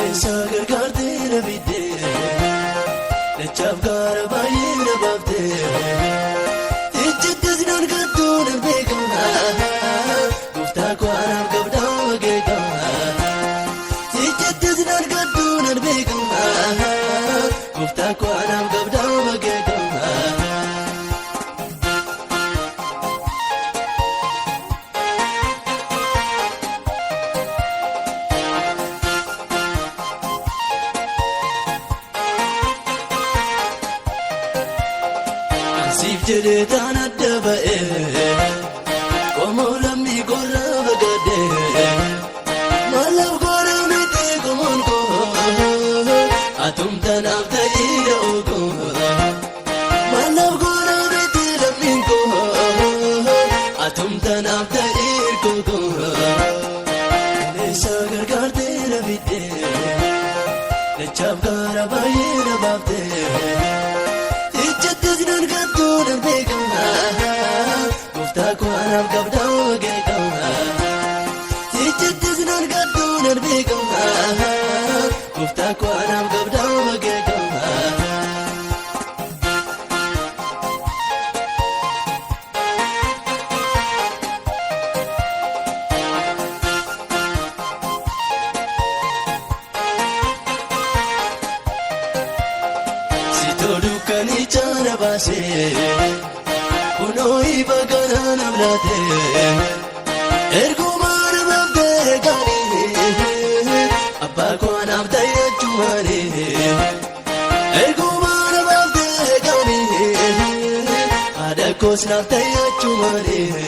Eessa gargaartee na fiddee dachaaf gaara baay'ee na baaftee ijjittis nan gattuu nan beekama gooftaa koo anaaf qabdaa wageekama ijjittis nan gattuu nan beekama gooftaa koo anaaf qabdaa wageekama. Siif jedhee taan adda ba'ee qomoo lammii qorraa fagaadhee mallaaf goora miti qomoon koo atumtanaaf ta'ii da'oo koo mallaaf goora miti lammiin koo atumtanaaf ta'ii hirkoo koo eessa gargaartee na fiddee dachaaf gaara baay'ee na baaftee. Ijjattis nan gattuu nan beekama gooftaa koo anaaf qabdaa wageekama. Ijjattis nan gattuu nan beekama gooftaa koo anaaf qabdaa wageekama. Sitoo dukkanii caana baasee kunoo ifa kanaa na bilaatee ergumaa na baaftee gaanii abbaa koo anaaf ta'e achumaanii ergumaa na baaftee gaanii haadha koos naaf ta'e achumaanii.